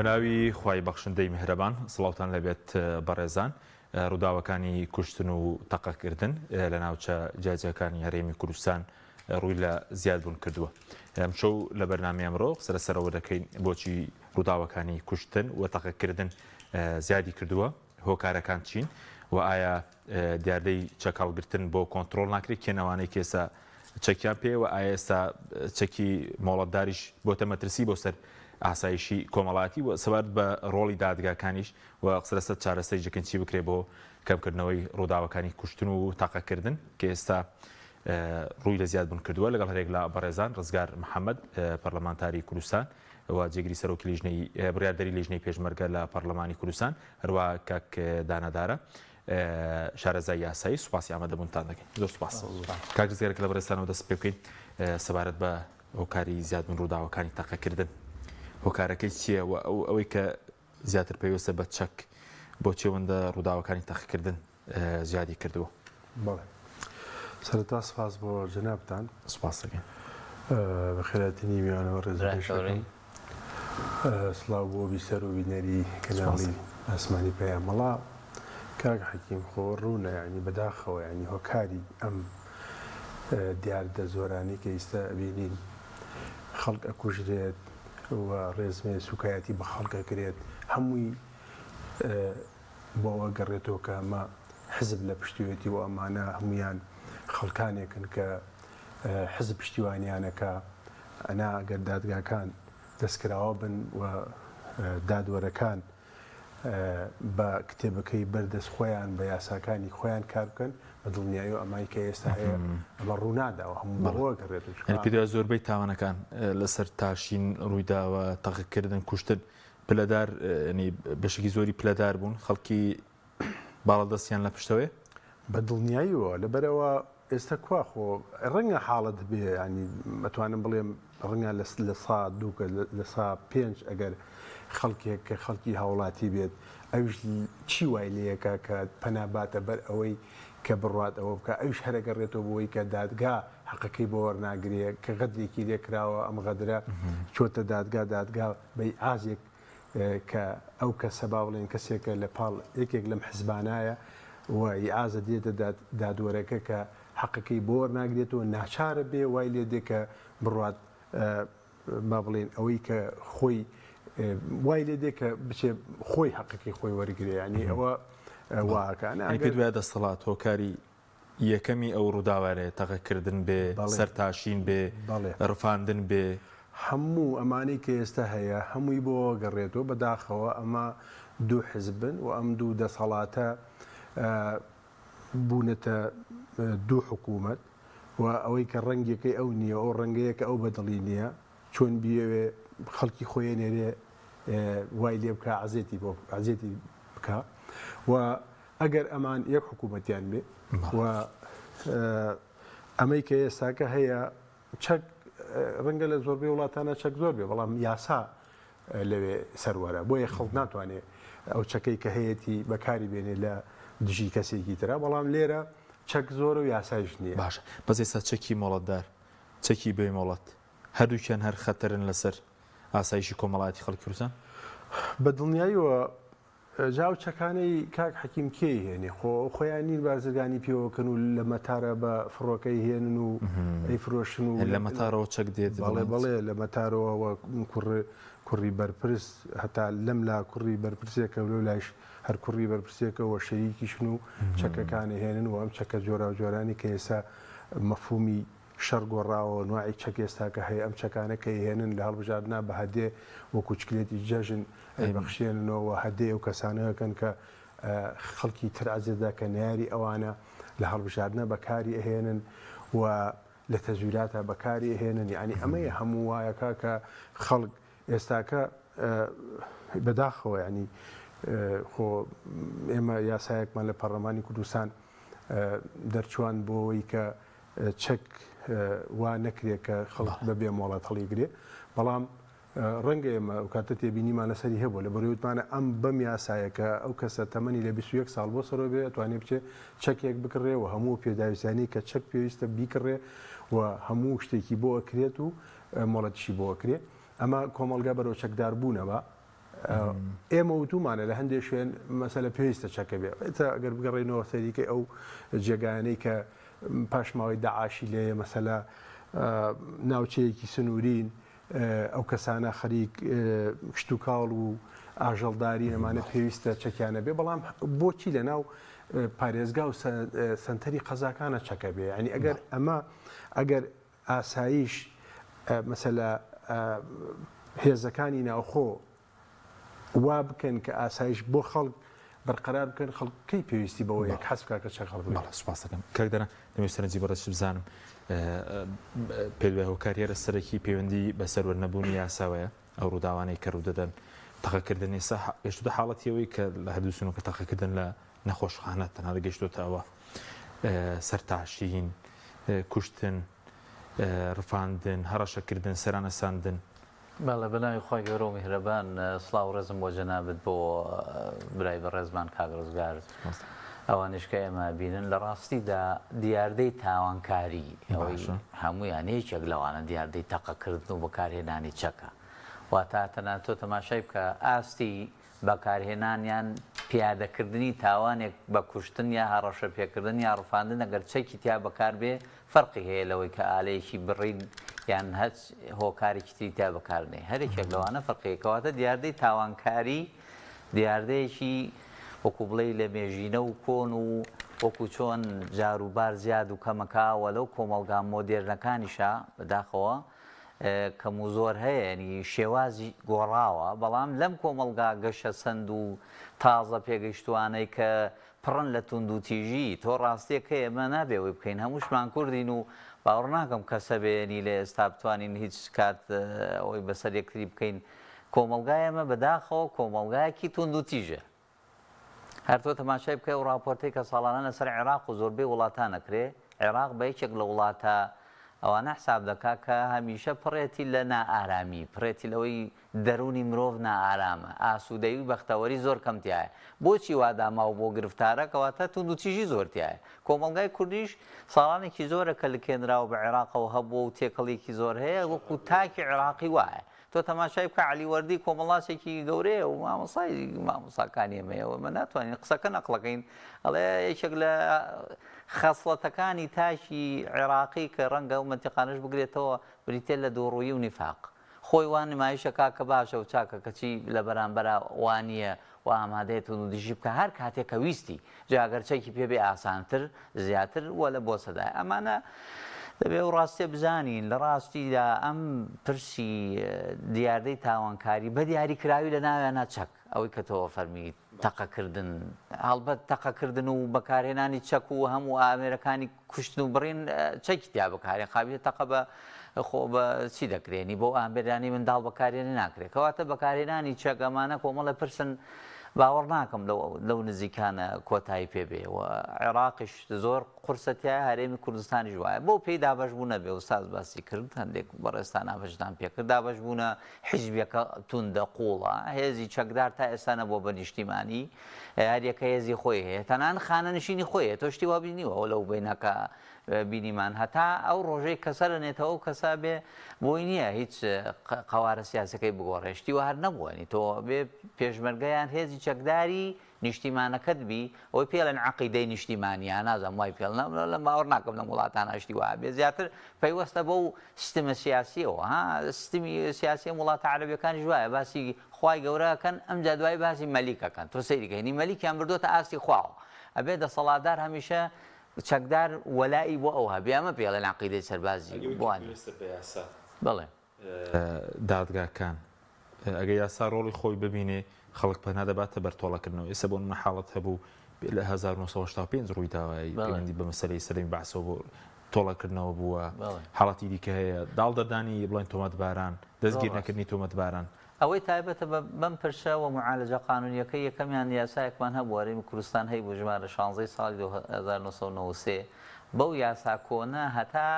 بەناوی خوای بەخشندەی میهرەبان سڵاوتان لێبێت بەڕێزان ڕووداوەکانی کوشتن و تەقەکردن لە ناوچە جیاجیاکانی هەرێمی کوردستان ڕووی لە زیادبوون کردووە ئەمشەو لە بەرنامەی ئەمڕۆ قسە لەسەرەوە دەکەین بۆچی ڕووداوەکانی کوشتن و تەقەکردن زیادی کردووە هۆکارەکان چین و ئایا دیاردەی چەک هەڵگرتن بۆ کۆنترۆڵ ناکرێت کێن ئەوانەی کە ئێستا چەکیان پێ و ئایا ئێستا چەکی مۆڵەتداریش بۆتە مەترسی بۆ سەر ئاسایشی کۆمەڵایەتی و سەبارەت بە ڕۆڵی دادگاکانیش و قسە لەسەر چارەسەری دەکەین چی بکرێت بۆ کەمکردنەوەی ڕووداوەکانی کوشتن و تەقەکردن کە ئێستا ڕووی لە زیادبوون کردووە لەگەڵ هەرێک لە بەڕێزان ڕزگار محەممەد پەرلەمانتاری کوردستان و جێگری سەرۆکی لیژنەی بڕیاردەری لیژنەی پێشمەرگە لە پەرلەمانی کوردستان هەروە کاک دانادارە شارەزای یاسایی سوپاسی ئامادەبوونتان دەکەین زۆر سوپاس کاک ڕزگار کە لە بەڕێزتانەوە دەست پێ بکەین سەبارەت بە هۆکاری زیادبوون ڕووداوەکانی تەقەکردن هۆکارەکەی چییە و ئەو ئەوەی کە زیاتر پەیوەستە بە چەک بۆچی ئەوەندە ڕووداوەکانی تەقەکردن زیادی کردووە؟ بەڵێ سەرەتا سپاس بۆ جەنابتان. سپاس دەکەین. بەخێرهاتنی میوانەوە ڕێزەکەشەکەم. سڵاو بۆ بیسەر و بینەری کەناڵی ئاسمانی پەیام. وەڵا کاک حەکیم خۆ ڕوونە یانی بەداخەوە یانی هۆکاری ئەم دیاردە زۆرانەی کە ئیستا ئەبینین خەڵک ئەکوژرێت و ڕێزمێ سوکایەتی بە خەڵک ئەکرێت هەمووی بۆ ئەوە گەڕێتەوە کە ئەمە حزب لە پشتیوەتی و ئەمانە هەمویان خەڵکانێکن کە حزب پشتیوانیانەکە ئەنا ئەگەر دادگاکان دەستکراوە بن و دادوەرەکان بە کتێبەکەی بەر دەست خۆیان بە یاساکانی خۆیان کار بکەن بە دڵنیاییەوە ئەمای کە ئێستا هەیە ئەمە ڕوونادا و هەموو بەڕوە گەڕێت و یعنی پێت وایە زۆربەی تاوانەکان لەسەر تاشین ڕوویداوە تەقەکردن کوشتن پلەدار ینی بەشێکی زۆری پلەدار بوون خەڵکی باڵادەستیان لە پشتەوەیە؟ بە دڵنیاییەوە لەبەرئەوە ئێستا کوا خۆ ڕەنگە حاڵەت بێ ینی ئەتوانم بڵێم ڕەنگە لە سا دوو کە لە سا پێنج ئەگەر خەڵکێک کە خەڵکی هاوڵاتی بێت ئەویش چی وای لەیەکە کە پەنا باتە بەر ئەوەی کە بڕوات ئەوە بکە ئەویش هەرەگەڕێتەوە بۆی کە دادگا حەقەکەی بۆ وەرناگرێ کە غەدرێکی لێ کراوە ئەم غەدرە چۆتە دادگا دادگا بە ئیعازێک کە ئەو کەسە با بڵێن کەسێکە لە پاڵ یەکێک لەم حزبانایە و ئیعازە دێتە دادوەرەکە کە حەقەکەی بۆ وەرناگرێتەوە ناچارە بێ وای لێ دێ کە بڕوات با بڵێن ئەوەی کە خۆی وای لێ دێ کە بچێ خۆی حەقەکەی خۆی وەرگێ ینی ئەوە واکانە پێت وایە دەسەڵات هۆکاری یەکەمی ئەو ڕووداوانەیە، تەقەکردن بێ، سەرتاشین بێ، ڕفاندن بێ. هەموو ئەمانەی کە ئێستا هەیە هەمووی بۆ گەڕێتەوە، بەداخەوە ئەمە دوو حزبن و ئەم دوو دەسەڵاتە بوونەتە دوو حکوومەت و ئەوەی کە ڕەنگێکەی ئەو نییە ئەو ڕەنگەیە کە ئەو بەدڵی نییە چۆن بیەوێ خەڵکی خۆی نێرێ وای لێ بکە عەزێتی بۆ عەزێتی بکە و ئەگەر ئەمان یەک حکوومەتیان بێ و ئەمەی کە ئێستاکە هەیە چەک ڕەنگە لە زۆربەی وڵاتانە چەک زۆر بێ بەڵام یاسا لەوێ سەروەرە بۆیە خەڵک ناتوانێت ئەو چەکەی کە هەیەی بەکاری بێنێ لە دژی کەسێکی ترە بەڵام لێرە چەک زۆر و یاسایش نییە باشە بەس ئێستا چەکی مۆڵەتدار چەکی بێ مۆڵەت هەردووکیان هەر خەتەرن لەسەر ئاسایشی کۆمەڵایەتی خەڵکی کوردستان؟ بە دڵنیاییەوە جا ئەو چەکانەی کاک حەکیم کێی هێنێ خۆ خۆیان نین بازرگانی پێوە کەن و لە مەتارە بە فڕۆکەی هێنن و ئەیفرۆشن و لە مەتارەوە چەک دێت بەڵێ بەڵێ لە مەتارەوە وە کوڕ کوڕی بەرپرس هەتا لەم لا کوڕی بەرپرسێکە و لەو لایش هەر کوڕی بەرپرسێکە و شەریکیشن و چەکەکانی هێنن و ئەم چەکە جۆراوجۆرانی کە ئێستا مەفهومی شەڕ گۆڕاوە نوعی چەک ئێستاکە هەیە ئەم چەکانە کە ئەیهێنن لە هەڵبژاردنا بە هەدێ وەکو چکلێتی جەژن ئەیبەخشێننەوە و هەدێ ئەو کەسانە ئەکەن کە خەڵکی تر عەزێت کە نەیاری ئەوانە لە هەڵبژاردنە بەکاری ئەهێنن و لە تەزویراتا بەکاری ئەهێنن یعنی ئەمەیە هەموو وایەکە کە خەڵک ئێستاکە بەداخەوە یعنی خۆ ئێمە یاسایەکمان لە پەرلەمانی کوردستان دەرچوان بۆەوەی کە چەک وا نەکرێ کە خەڵک بە بێ مۆڵەت هەڵیگرێ، بەڵام ڕەنگە ئێمە ئەو کاتە تێبینیمان لەسەری هەبووە لە بەرەوتمانە ئەم بەم یاسایە کە ئەو کەسە تەمەنی لە 21 ساڵ بۆ سەرەوە بێ ئەتوانێ بچێ چەکێک بکڕێ و هەموو پێداویستیانی کە چەک پێویستە بیکڕێ و هەموو شتێکی بۆ ئەکرێت و مۆڵەتیشی بۆ ئەکرێ ئەمە کۆمەڵگا بەرەو چەکدار بوونەوە. ئێمە وتومانە لە هەندێک شوێن مەسەلە پێویستە چەکە بێ ئێستا ئەگەر بگەڕێینەوە سەریکەی ئەو جێگایانەی کە پاشماوەی داعاشی لێیە مەسەلە ناوچەیەکی سنوورین ئەو کەسانە خەریک کشتوکاڵ و ئاژەڵداری ئەمانە پێویستە چەکیانە بێ بەڵام بۆچی لە ناو پارێزگا و سەنتەری قەزاکانە چەکە بێ ینی ئەگەر ئەمە ئەگەر ئاسایش مەسەلە هێزەکانی ناوخۆ وا بکەن کە ئاسایش بۆ خەڵک بەرقەرار بکەن خەڵک کەی پێویستی بەوەیە کە حەز بکات کە چەک هەڵبگرێت. بەڵێ سوپاس دەکەم کاک دانا. دەمەوێت سەرنجی بەڕێزت بزانم پێت وایە هۆکاری هەرە سەرەکی پەیوەندی بە سەروەر نەبوونی یاساوەیە ئەو ڕووداوانەی کە ڕوودەدەن تەقەکردن ئێستا گەشتوتە حاڵەتی ئەوەی کە لە هەردوو سنوورەکە تەقەکردن لە نەخۆشخانە تەنها گەشتوتە ئەوە سەرتاشین کوشتن ڕفاندن هەڕەشەکردن سەرانەساندن. بەڵێ بەناوی خوای گەورە و میهرەبان سڵاو و ڕێزم بۆ جەنابت بۆ برای بەڕێزمان کاک ڕزگار ئەوانیش کە ئێمە بینن لە ڕاستیدا دیاردەی تاوانکاری ئەوەی هەمویان یەکێک لەوانە دیاردەی تەقەکردن و بەکارهێنانی چەکە واتە تەنانەت تۆ تەماشای بکە ئاستی بەکارهێنان یان پیادەکردنی تاوانێک بە کوشتن یا هەڕەشە پێکردن یا ڕفاندن ئەگەر چەکی تیا بەکاربێ فەرقی هەیە لەوەی کە ئالەیەکی بڕین یان هەچ هۆکارێکی تری تیا بەکارنێ هەر یەکێک لەوانە فەرقی هەیە کەواتە دیاردەی تاوانکاری دیاردەیەکی وەکو بڵێی لە مێژینە و کۆن و وەکو چۆن جاروبار زیاد و کەمەکا وە لەو کۆمەڵگا مۆدێرنەکانیشا بەداخەوە کەم و زۆر هەیە یانی شێوازی گۆڕاوە بەڵام لەم کۆمەڵگا گەشەسەند و تازە پێگەیشتوانەی کە پڕن لە توندوتیژی تۆ ڕاستیەک هەیە ئێمە نابێ ئەوەی بکەین هەمووشمان کوردین و باوەڕ ناکەم کەس هەبێ یانی لە ئێستا بتوانین هیچ کات ئەوەی بەسەر یەکتری بکەین کۆمەڵگای ئێمە بەداخەوە کۆمەڵگایەکی توندوتیژە هەر تۆ تەماشای بکەی ئەو ڕاپۆرتەی کە ساڵانە لەسەر عێراق و زۆربەی وڵاتان ئەکرێ، عێراق بە یەکێک لە وڵاتە ئەوانە حساب دەکا کە هەمیشە پڕێتی لە نائارامی، پڕێتی لەوەی دەروونی مرۆڤ نائارامە، ئاسوودەیی و بەختەوەری زۆر کەم تیایە. بۆچی وا داماو بۆ گرفتارە؟ کەواتە توندوتیژی زۆر تیایە. کۆمەڵگای کوردیش ساڵانێکی زۆرە کە لکێنراوە بە عێراقەوە هەبووە و تێکەڵییەکی زۆر هەیە، وەکوو تاکی عێراقی وایە. تۆ تەماشای بکە عەلی وەردی کۆمەڵناسێکی گەورەیە و مامۆسای مامۆساکانی ئێمەیە و ئێمە ناتوانین قسەکە نەقڵەکەین ئەڵێ یەکێک لە خەسڵەتەکانی تاکی عێراقی کە ڕەنگە ئەو مەنتیقانەش بگرێتەوە بریتیە لە دووڕوویی و نیفاق خۆی وا نمایشەکا کە باشە و چاکە کەچی لە بەرامبەرا وا نییە و ئامادەیە توندوتیژی بکا هەر کاتێک کە ویستی جا گەر چەکی پێ بێ ئاسانتر زیاتر و لە بۆسەدایە ئەمانە دەبێ ئەو ڕاستیە بزانین لە ڕاستیدا ئەم پرسی دیاردەی تاوانکاری بە دیاریکراوی لە ناویانە چەک ئەوەی کە تۆ فەرمی تەقەکردن هەڵبەت تەقەکردن و بەکارهێنانی چەک و هەموو ئامێرەکانی کوشتن و بڕین چەکی تیا بەکارێ قابیلە تەقە بە خۆ بە چی دەکرێنی بۆ ئامێرانی منداڵ بەکارێنی ناکرێت کەواتە بەکارهێنانی چەک ئەمانە کۆمەڵە پرسن باوەڕ ناکەم لەو لەو نزیکانە کۆتایی پێ بێ و عێراقیش زۆر قورسە تیایە هەرێمی کوردستانیش وایە بەو پێی دابەش بوو نەبێ ئوستاز باسی کرد هەندێک بەڕێزتان ئاماژەتان پێ کرد دابەش بوونە حیزبیەکە توندە قوڵە هێزی چەکدار تا ئێستا نەبووە بە نیشتیمانی هەریەکە هێزی خۆی هەیە تەنان خانەنشینی خۆی هەیە تۆ شتی وا بینیوە ئەو لەو بینەکە بینیمان هەتا ئەو ڕۆژەی کە سەرنێتەوە ئەو کەسە بێ بۆی نییە هیچ قەوارە سیاسەکەی بگۆڕێ شتی وا هەر نەبووە نی تۆ بێ پێشمەرگە یان هێزی چەکداری نیشتیمانەکەت بی ئەوەی پێڵێن عەقیدەی نیشتیمانی یا نازانم وای پێڵ لە باوەڕ ناکەم لەم وڵاتانە شتی وا بێ زیاتر پەیوەستە بەو سیستمە سیاسیەوە ها سیستمی سیاسی ئەم وڵاتە عەرەبیەکانیش وایە باسی خوای گەورە ئەکەن ئەمجا دوای باسی مەلیک ئەکەن تۆ سەیری کە هینی مەلیکیان بردۆتە ئاستی خواوە ئەبێ دەسەڵاتدار هەمیشە چەکدار وەلائی بۆ ئەو هەبێ ئەمە پێی ئەڵێن عەقیدەی سەربازی ئەوەی کە بۆ وانیە پێویستە بە یاسا بەڵێ. دادگاکان ئەگەر یاسا ڕۆڵی خۆی ببینێ خەڵک پەنا دەباتە بەر تۆڵەکردنەوە ئێستا بۆ نمونە حاڵەت هەبوو لە 1985 ڕووی داوە پەیوەندی بە مەسەلەی سەردەمی بەعسەوە بۆ تۆڵەکردنەوە بووە حاڵەتی دیکە هەیە داڵدەدانی بڵێن تۆمەتباران دەستگیر نەکردنی تۆمەتباران. ئەوەی تایبەتە بە بەم پرسە و معالەجە قانونیەکەی یەکەمیان یاسایەکمان هەبوو هەرێمی کوردستان هەیبوو ژمارە شانزەی ساڵی 1993 بەو یاسا کۆنە هەتا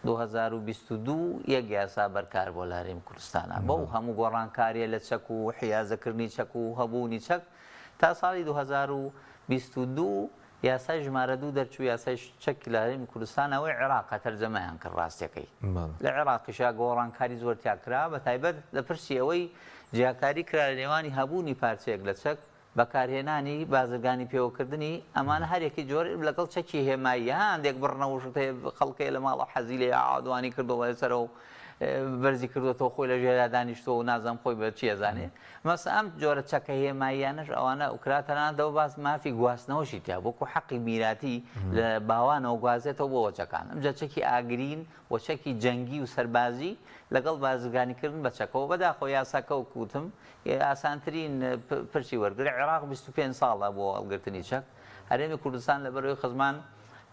2022 یەک یاسا بەرکار بووە لە هەرێمی کوردستانا بەو هەموو گۆڕانکاریە لە چەک و حیازەکردنی چەک و هەبوونی چەک تا ساڵی 2022 یاسای ژمارە دوو دەرچوو یاسای چەکی لە هەرێمی کوردستان ئەوەی عێراقە تەرجەمەیان کرد ڕاستیەکەی لە عێراقیشا گۆڕانکاری زۆر تیا کرا بە تایبەت لە پرسی ئەوەی جیاکاری کرا لە نێوانی هەبوونی پارچەیەک لە چەک، بەکارهێنانی، بازرگانی پێوەکردنی، ئەمانە هەر یەکەی جۆرێ لەگەڵ چەکی هێمایی هەندێک بڕنەوە شت هەیە خەڵک هەیە لە ماڵەوە حەزی لێیە عادوانی کردووە بە سەرەوە و بەرزی کردووەتەوە خۆی لە ژێرا دانیشتووە و نازانم خۆی بە چی ئەزانێ مەسە ئەم جۆرە چەکە هێماییانەش ئەوانە کرا تەنانەت ئەوە باس مافی گواستنەوەشی تیا بوو وەکوو حەقی میراتی لە باوانەوە گوازێتەوە بۆ وەچەکان ئەمجا چەکی ئاگرین و چەکی جەنگی و سەربازی لەگەڵ بازرگانیکردن بە چەکەوە بەداخەوە یاساکە وەکو وتم ئاسانترین پرسی وەرگرە عێراق 25 ساڵە بۆ هەڵگرتنی چەک هەرێمی کوردستان لەبەرەوەی خزمان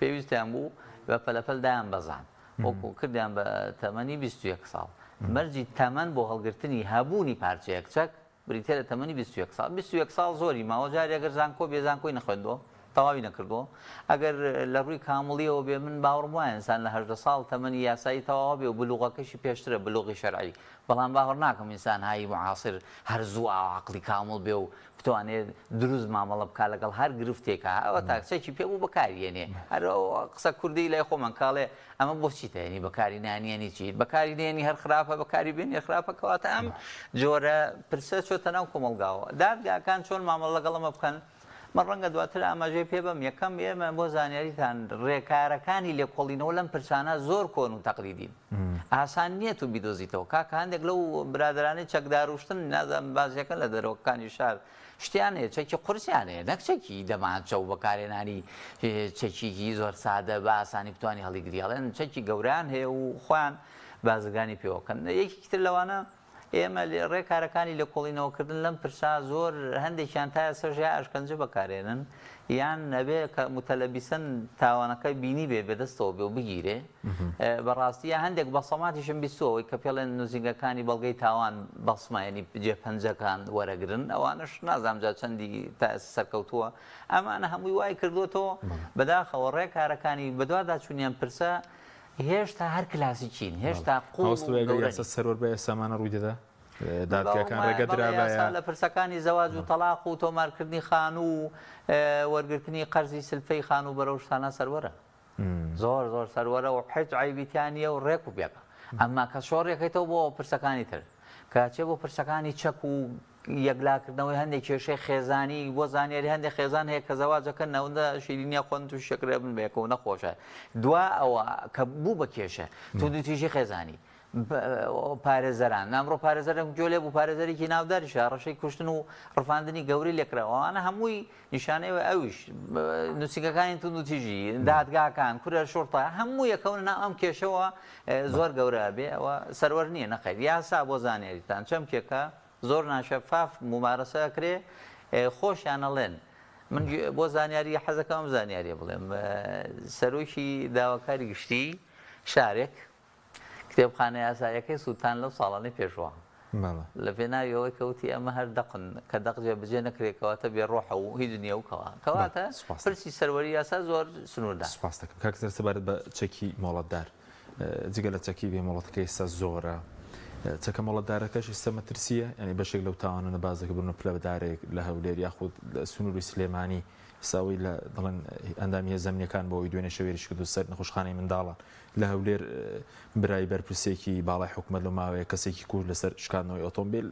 پێویستیان بوو بە پەلەپەل دایان بەزان وەکو کردیان بە تەمەنی 21 ساڵ مەرجی تەمەن بۆ هەڵگرتنی هەبوونی پارچەیەک چەک بریتیە لە تەمەنی 21 ساڵ 21 ساڵ زۆری ماوە جارێ ئەگەر زانکۆ بێ زانکۆی نەخوێندووە تەواوی نەکردووە ئەگەر لە ڕووی کامڵیەوە بێ من باوەڕم وایە ئینسان لە 18 ساڵ تەمەنی یاسایی تەواوە بێ و بلوغەکەشی پێشترە بلوغی شەرعی بەڵام باوەڕ ناکەم ئینسان هایی معاصر هەر زوو ئاوا عەقڵی کامڵ بێ و بتوانێ دروست مامەڵە بکا لەگەڵ هەر گرفتێکا ئەوە تا چەکی پێ بوو بەکاری یەنێ هەر ئەو قسە کوردی لای خۆمان کاڵێ ئەمە بۆ چیتە یەنی بەکاری نانی یەنی چی بەکاری نێنی هەر خراپە بەکاری بێنی خراپە کەواتە ئەم جۆرە پرسە چۆتە ناو کۆمەڵگاوە دادگاکان چۆن مامەڵە لەگەڵ ئەمە بکەن من ڕەنگە دواتر ئاماژەی پێ بەم، یەکەم، ئێمە بۆ زانیاریتان ڕێکارەکانی لێکۆڵینەوە لەم پرسانە زۆر کۆن و تەقلیدین. ئاسان نییە تۆ بیدۆزیتەوە. کاکە هەندێک لەو برادەرانەی چەکداروشتن نازانم باسیەکەن لە دەرەوەکانی شار شتیان هەیە چەکی قورسیان هەیە نەک چەکی دەمانچە و بەکارهێنانی چەکیکی زۆر سادە بە ئاسانی بتوانی هەڵیگری ئەڵێن چەکی گەورەیان هەیە و خۆیان بازرگانی پێوەکەن یەکێکی تر لەوانە ئێمە ڕێکارەکانی لێکۆڵینەوەکردن لەم پرسە زۆر هەندێکیان تا ئێستاش یا ئەشکەنجە بەکارێنن یان ئەبێ کە متەلەبیسەن تاوانەکە بینی بێ بەدەستەوە بێ و بگیرێ بەڕاستی یا هەندێک بەسەماتیشم بیستووە ئەوەی کە پێڵێن نووسینگەکانی بەڵگەی تاوان بەسمە یعنی جێ پەنجەکان وەرەگرن ئەوانەش نازانم جا چەندی تا ئێستا سەرکەوتووە ئەمانە هەمووی وای کردووەتەوە بەداخەوە ڕێکارەکانی بەدواداچوونیان پرسە هێشتا هەر کلاسیکین، هێشتا قووڵ مامۆستا و ئەگەر گەورە یاسا نین. سەروەر بە ئێستامانە ڕووی دەدا؟ من دادگاکان باوەڕم وایە ڕێگە بەڵێ یاسا درابایە؟ لە پرسەکانی زەواج و تەڵاق و تۆمارکردنی خانوو و وەرگرتنی قەرزی سلفەی خانووبەرە و شتانە سەروەرە. زۆر زۆر سەروەرە و حیچ عەیبی تیا نییە و ڕێک و پێکە. ئەمما کە شۆڕیەکەیتەوە بۆ پرسەکانی تر، کە ئەچێ بۆ پرسەکانی چەک و یەکلاکردنەوەی هەندێک کێشەی خێزانی بۆ زانیاری هەندێک خێزان هەیە کە زەواجەکە نەوەندە شیرینیە خۆن توش شەکرە بن بەیەکەوە نەخۆشە دوا ئەوە کە بوو بە کێشە توندوتیژی خێزانی پارێزەران ئەمڕۆ پارێزەرێک گوێ لێ بوو پارێزەرێکی ناوداریشە هەڕەشەی کوشتن و ڕفاندنی گەورەی لێکراوە ئەوانە هەمووی نیشانەی ئەویش نووسینگەکانی توندوتیژی دادگاکان کورە شوڕتە هەموو یەکەون ناو ئەم کێشەوە زۆر گەورە بێ ئەوە سەروەر نییە نەخێر یاسا بۆ زانیاریتان چەمکێکە زۆر ناشەفاف مومارەسە ئەکرێ خۆشیان ئەڵێن من بۆ زانیاری حەزەکەم ئەم زانیاریە بڵێم سەرۆکی داواکاری گشتی شارێک کتێبخانە یاساییەکەی سووتان لەو ساڵانەی پێشوە لە پێناوی ئەوەی کەوتی ئەمە هەر دەقن کە دەق جێبەجێ نەکرێت کەواتە بێ ڕۆحە و هیچ نییە و کەوا کەواتە پرسی سەروەری یاسا زۆر سنووردار سپاس دەکەم کاک سەبارەت بە چەکی مۆڵەتدار جگە لە چەکی بێ مۆڵەتەکە ئێستا زۆرە چەکە مۆڵەتدارەکەش ئێستا مەترسیە یعنی بەشێک لەو تاوانانە بازەکە بوون پلەدارێک لە هەولێر یاخود لە سنووری سلێمانی ساوی لە دەڵێن ئەندامی هێزە ئەمنیەکان بۆ ئەوەی دوێنێ شەوێریش کردو سەر نەخۆشخانەی منداڵان لە هەولێر برای بەرپرسێکی باڵای حکومەت لەو ماوەیە کەسێکی کوشت لەسەر شکاندنەوەی ئۆتۆمبیل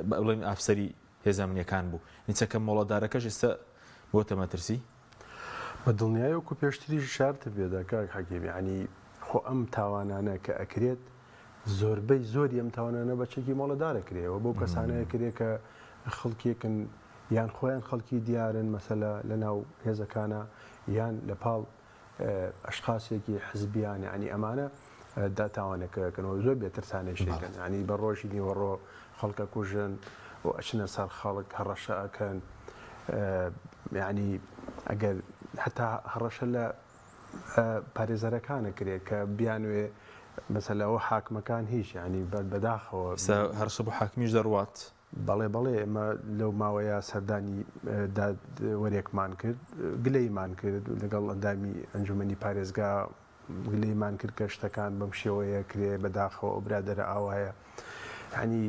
بڵێن ئەفسەری هێزە ئەمنیەکان بوو چەکە مۆڵەتدارەکەش ئێستا بۆتە مەترسی بە دڵنیایی وەکو پێشتریش ئیشارەتت پێدا کاک حەکیم یەعنی خۆ ئەم تاوانانە کە ئەکرێت زۆربەی زۆری ئەم تاوانانە بە چەکی مۆڵەدار ئەکرێ و بەو کەسانە ئەکرێ کە خەڵکێکن یان خۆیان خەڵکی دیارن مەسەلە لە ناو هێزەکانە یان لە پاڵ ئەشخاسێکی حزبیان یەعنی ئەمانە دا تاوانەکە ئەکەن و زۆر بێترسانەیش ئەیکەن یەعنی بە ڕۆژی نیوەڕۆ خەڵک ئەکوژن و ئەچنە سەر خەڵک هەڕەشە ئەکەن یەعنی ئەگەر هەتا هەڕەشە لە پارێزەرەکان ئەکرێ کە بیانوێ مەسەلە ئەوە حاکمەکان هیچ یەعنی بەداخەوە هەڕەشە بۆ حاکمیش دەڕوات. بەڵێ بەڵێ ئێمە لەو ماوەیە سەردانی دادوەرێکمان کرد گلەیمان کرد لەگەڵ ئەندامی ئەنجومەنی پارێزگا گلەیمان کرد کە شتەکان بەم شێوەیە کرێ بەداخەوە ئەو برادەرە ئاوایە یعنی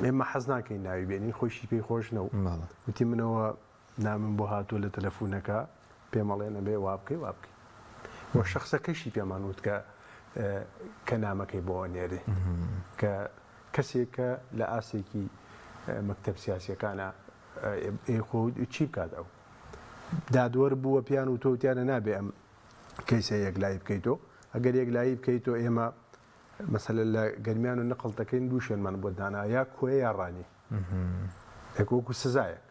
ئێمە حەز ناکەین ناوی بێنین خۆیشی پێی خۆش نەو وتی منەوە نامم بۆ هاتووە لە تەلەفونەکە پێمەڵێن ئەبێ وا بکەی وا بکەی و شخصەکەشی پێمان وت کە کە نامەکەی بۆ ئەنێرێ کە. کەسێک کە لە ئاستێکی مەکتەب سیاسیەکانە ئێ خۆ چی بکات ئەو دادوەر بووە پیان و تۆتیانە نابێ ئەم کەیسە یەکلایی بکەیتەوە ئەگەر یەکلایی بکەیتەوە ئێمە مەسەلە لە گەرمیان و نقڵ دەکەین دوو شوێنمان بۆ دانا یا کۆیە یا ڕانی یەک وەکو سزایەک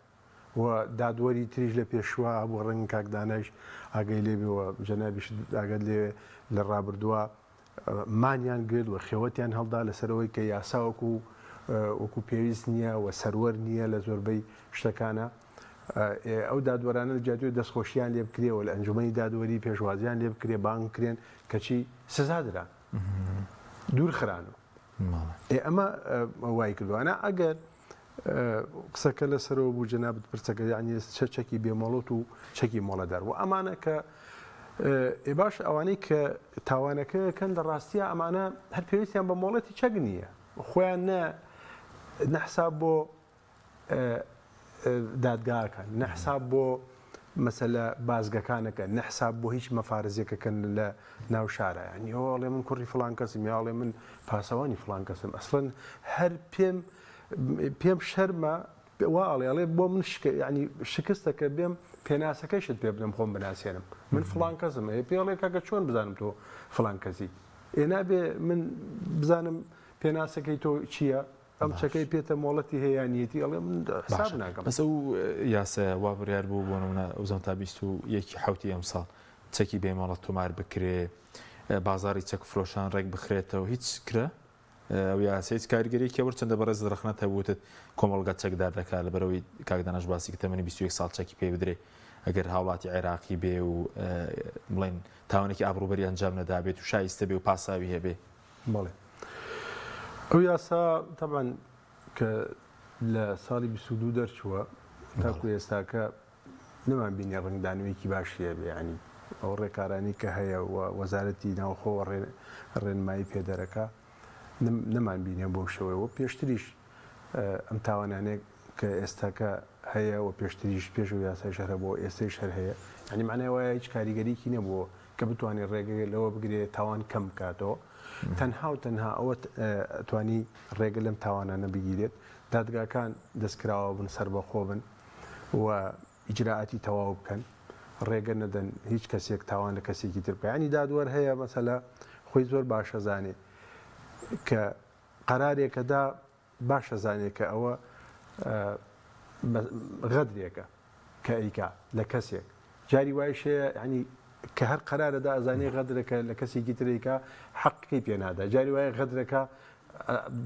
و دادوەری تریش لە پێشوە هەبوو ڕەنگ کاک دانایش ئاگای لێ بێ و جەنابیشت ئاگات لێ لە ڕابردووە مانیان گرت و خێوەتیان هەڵدا لەسەر ئەوەی کە یاسا وەکو وەکو پێویست نییە و سەروەر نییە لە زۆربەی شتەکانە ئەو دادوەرانە لە جیاتی دەستخۆشیان لێ بکرێ و لە ئەنجومەنی دادوەری پێشوازیان لێ بکرێ بانگ کرێن کەچی سزا دران دوور خران و ئەمە وای کردوانە ئەگەر قسەکە لەسەرەوە بوو جەنابت پرسەکە یعنی چە چەکی بێمۆڵەت و چەکی مۆڵەدار و ئەمانە کە ئێ باش ئەوانەی کە تاوانەکەکەن لە ڕاستیە ئەمانە هەر پێویستیان بە مۆڵەتی چەک نییە خۆیان نە نەحساب بۆ دادگاکەن نە حساب بۆ مەسەلە بازگەکانەکەن نە حساب بۆ هیچ مەفارزێکەکەن لە ناو شارە یعنی ئەوە ئەڵێ من کوڕی فڵان کەسم یا ئەڵێ من پاسەوانی فڵان کەسم ئەسڵەن هەر پێم پێم شەرمە وا ئەڵێ ئەڵێ بۆ من شکە یعنی شکستەکە بێم پێناسەکەشت پێ بدەم خۆم بناسێنم من فڵان کەسم ئێ پێ ئەڵێ کاکە چۆن بزانم تۆ فڵان کەسی ئێ نابێ من بزانم پێناسەکەی تۆ چییە ئەم چەکەی پێتە مۆڵەتی هەیە یان نیەتی ئەڵێ من حساب ناکەم. بەس ئەو یاسایە وا بڕیار بوو بۆ نمونە وزەم تا 21 حوتی ئەمساڵ چەکی بێ مۆڵەت تۆمار بکرێ بازاری چەک فرۆشان ڕێک بخرێتەوە هیچ کرا ئەو یاسا هیچ کاریگەریەکی هەبوو چەندە بەڕێزت ڕەخنەت هەبووتت کۆمەڵگا چەکدار دەکات لەبەرئەوەی کاک داناش باسی کرد تەمەنی 21 ساڵ چەکی پێ بدرێ ئەگەر هاوڵاتی عێراقی بێ و بڵێن تاوانێکی ئابڕووبەری ئەنجام نەدابێت و شایستە بێ و پاساوی هەبێ بەڵێ ئەو یاسا تەبعەن کە لە ساڵی 22 دەرچووە تاکو ئێستاکە نەمان بینی ڕنگدانەوەیەکی باشی هەبێ ینی ئەو ڕێکارانی کە هەیە و وەزارەتی ناوخۆ ڕێنمایی پێدەرەکە نەمان بینێ بۆ شێوەیەوە پێشتریش ئەم تاوانانێک کە ئێستاکە هەیە و پێشتریش پێش و یاسای شەرە بۆ ئێستەیش هەر هەیە ینی معنای وایە هیچ کاریگەریکی نەبووە کە بتوانێت ڕێگە لەوە بگرێت تاوان کەم بکاتەوە تەنها و تەنها ئەوە توانی ڕێگە لەم تاوانانە بگیرێت دادگاکان دەستکراوە بن سربەخۆ بن و ئیجرائاتی تەواو بکەن ڕێگە نەدەن هیچ کەسێک تاوان لە کەسێکی تر بکە ینی دادوەر هەیە مەسەلە خۆی زۆر باشەزانێ کە قەرارێکەدا باش ئەزانێ کە ئەوە غەدرێکە کە ئەیکا لە کەسێک جاری وایش هەیە ینی کە هەر قەرارەدا ئەزانێ غەدرەکە لە کەسێکی ترێکا حەقەکەی پێ نادا جاری وایە غەدرەکە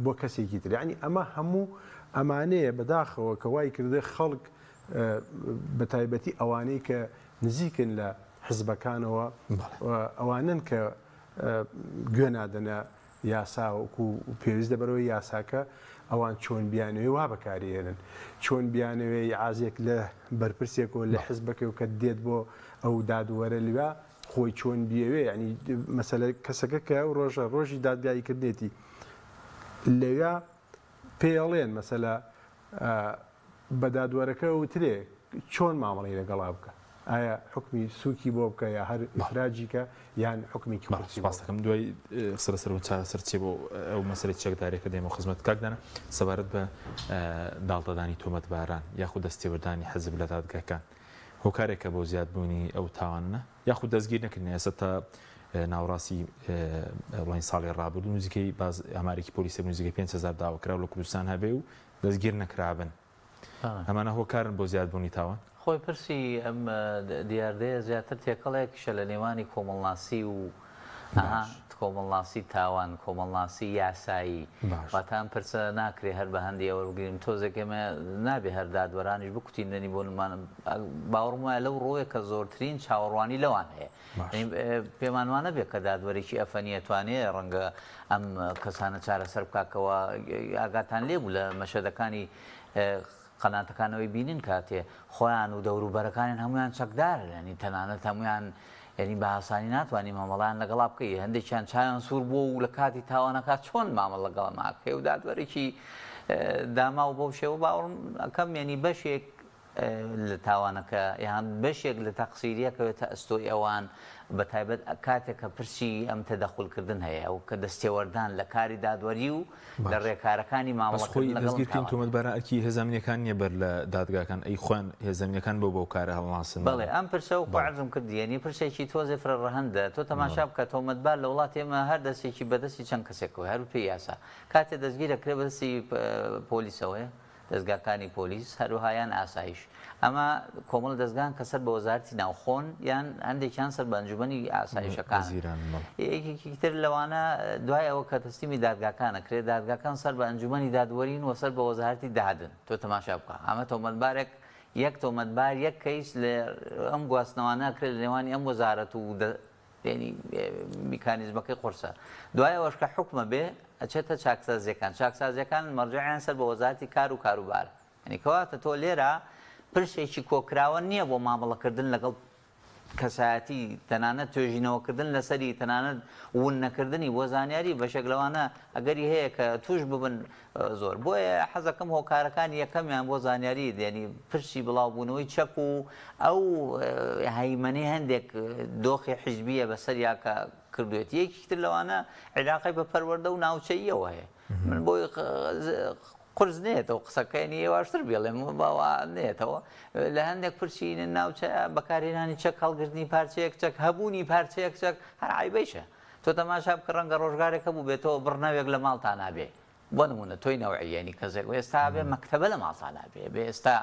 بۆ کەسێکی تر ینی ئەمە هەموو ئەمانەیە بەداخەوە کە وای کردێ خەڵک بە تایبەتی ئەوانەی کە نزیکن لە حزبەکانەوە ئەوانن کە گوێ نادەنە یاسا وەکو پێویست لەبەرئەوەی یاساکە ئەوان چۆن بیانەوێ وا بەکاریێنن چۆن بیانەوێ عازێک لە بەرپرسێک و لە حزبەکە و کە دێت بۆ ئەو دادوەرە لوێ خۆی چۆن بیەوێ ینی مەسەلە کەسەکە کە ئەو ڕۆژە ڕۆژی دادگایی کردێتی لەوێ پێڵێن مەسەلە بە دادوەرەکە وترێ چۆن مامەڵەی لەگەڵا بکە ئایا حوکمی سوکی بۆ بکە یا هەر ئیخراجی کە یان حوکمێکی بەڵێ قورسی بۆ سوپاست بکە. دەکەم دوای قسە لەسەر ئەو چارەسەر چیە بۆ ئەو مەسەلەی چەکداریەکە دێمەوە خزمەت کاک دانا سەبارەت بە داڵدەدانی تۆمەتباران یاخود دەستێوەردانی حزب لە دادگاکان هۆکارێکە بۆ زیادبوونی ئەو تاوانە یاخود دەستگیر نەکردنی ئێستا تا ناوەڕاستی بڵێن ساڵی ڕابردوو نزیکەی باز ئامارێکی پۆلیسە نزیکەی 5000 داواکراو لە کوردستان هەبێ و دەستگیر نەکرابن ئەمانە هۆکارن بۆ زیادبوونی تاوان؟ خۆی پرسی ئەم دیاردەیە زیاتر تێکەڵێکیشە لە نێوانی کۆمەڵناسی و ئەها کۆمەڵناسی تاوان، کۆمەڵناسی یاسایی. واتە ئەم پرسە ناکرێ هەر بە هەندی ئەوە بگرین تۆزێک ئێمە نابێ هەر دادوەرانیش بکوتین دەنی بۆ نمانە باوەڕم وایە لەو ڕۆیە کە زۆرترین چاوەڕوانی لەوان هەیە. پێمان وا نەبێ کە دادوەرێکی ئەفەنی ئەتوانێ ڕەنگە ئەم کەسانە چارەسەر بکا کەوا ئاگاتان لێ بوو لە مەشەدەکانی قەناتەکانەوەی بینین کاتێ خۆیان و دەوروبەرەکانیان هەمویان چەکدارن ینی تەنانەت هەمویان یعنی بە ئاسانی ناتوانانی مامەڵیان لەگەڵا بکەی هەندێکیان چایان سوور بووە و لە کاتی تاوانەکە چۆن مامەڵ لەگەڵ ماکەی و دادوەرێکی داما و بەو شێوە باوەڕم ئەکەم یعنی بەشێک. لە تاوانەکە یان بەشێک لە تەقسیریە کەوێتە ئەستۆی ئەوان بە تایبەت کاتێک کە پرسی ئەم تەدەخول کردن هەیە و کە دەستێوەردان لە کاری دادوەری و لە باش ڕێکارەکانی بەس خۆی مامەڵەکردن لەگەڵ ئەم دەستگیرکردنی تاوانە. تۆمەتباران ئەرکی هێزە ئەمنییەکان نییە بەر لە دادگاکان ئەی خۆیان هێزە ئەمنییەکان بۆ بەو کارە هەڵناسن بەڵێ بەڵێ ئەم پرسە وەکو بەڵێ عەرزم کرد یەنی پرسێکی تۆزێ فرە ڕەهەندە تۆ تەماشا بەڵێ بکە تۆمەتبار لە وڵاتی ئێمە هەر دەستێکی بە دەستی چەند کەسێکەوەیە هەر بەپێی یاسا کاتێ دەستگیر ئەکرێ بە دەستی پۆلیسەوەیە دەزگاکانی پۆلیس هەروەها یان ئاسایش ئەمە کۆمەڵە دەزگان کە سەر بە وەزارەتی ناوخۆن یان هەندێکیان سەر بە ئەنجومەنی ئاسایشەکان وەزیران بەڵێ. یەکێکی تر لەوانە دوای ئەوە کە تەسلیمی دادگاکان ئەکرێت دادگاکان سەر بە ئەنجومەنی دادوەرین و سەر بە وەزارەتی دادن تۆ تەماشا بکە ئەمە تۆمەتبارێک یەک تۆمەتبار یەک کەیس لە ئەم گواستنەوانە ئەکرێت لە نێوانی ئەم وەزارەت و یانی میکانیزمەکەی قورسە دوای ئەوەش کە حوکمە بێ ئەچێتە چاکسازیەکان چاکسازیەکان مەرجعیان سەر بە وەزارەتی کار و کاروبارە یانی کەواتە تۆ لێرە پرسێکی کۆکراوە نییە بۆ مامەڵەکردن لەگەڵ کەسایەتی تەنانەت توێژینەوەکردن لەسەری تەنانەت ون نەکردنی بۆ زانیاری بەشێک لەوانە ئەگەری هەیە کە توش ببن زۆر بۆیە حەزەکەم هۆکارەکانی یەکەمیان بۆ زانیاری یعنی پرسی بڵاوبوونەوەی چەک و ئەو هەیمەنەی هەندێک دۆخی حیزبیە بەسەریا کە کردوێتی یەکی تر لەوانە عیلاقەی بە پەروەردە و ناوچەییەوە هەیە من بۆی قرس نێتەوە قسەکەیانی ئێواشتر بێڵێم باوا نێتەوە لە هەندێک پرسی ناوچە بەکارهێنانی چەک هەڵگرتنی پارچەیەک چەک هەبوونی پارچەیەک چەک هەر عیبەیشە تۆ تەماشا بکە ڕەنگە ڕۆژگارێک هەبوو بێ تۆ بڕنەوێک لە ماڵتا نابێ بۆ نمونە تۆی نەوعی یعنی کەسێک ئێستا بێ مەکتەبە لە ماڵتا نابێ بێ ئێستا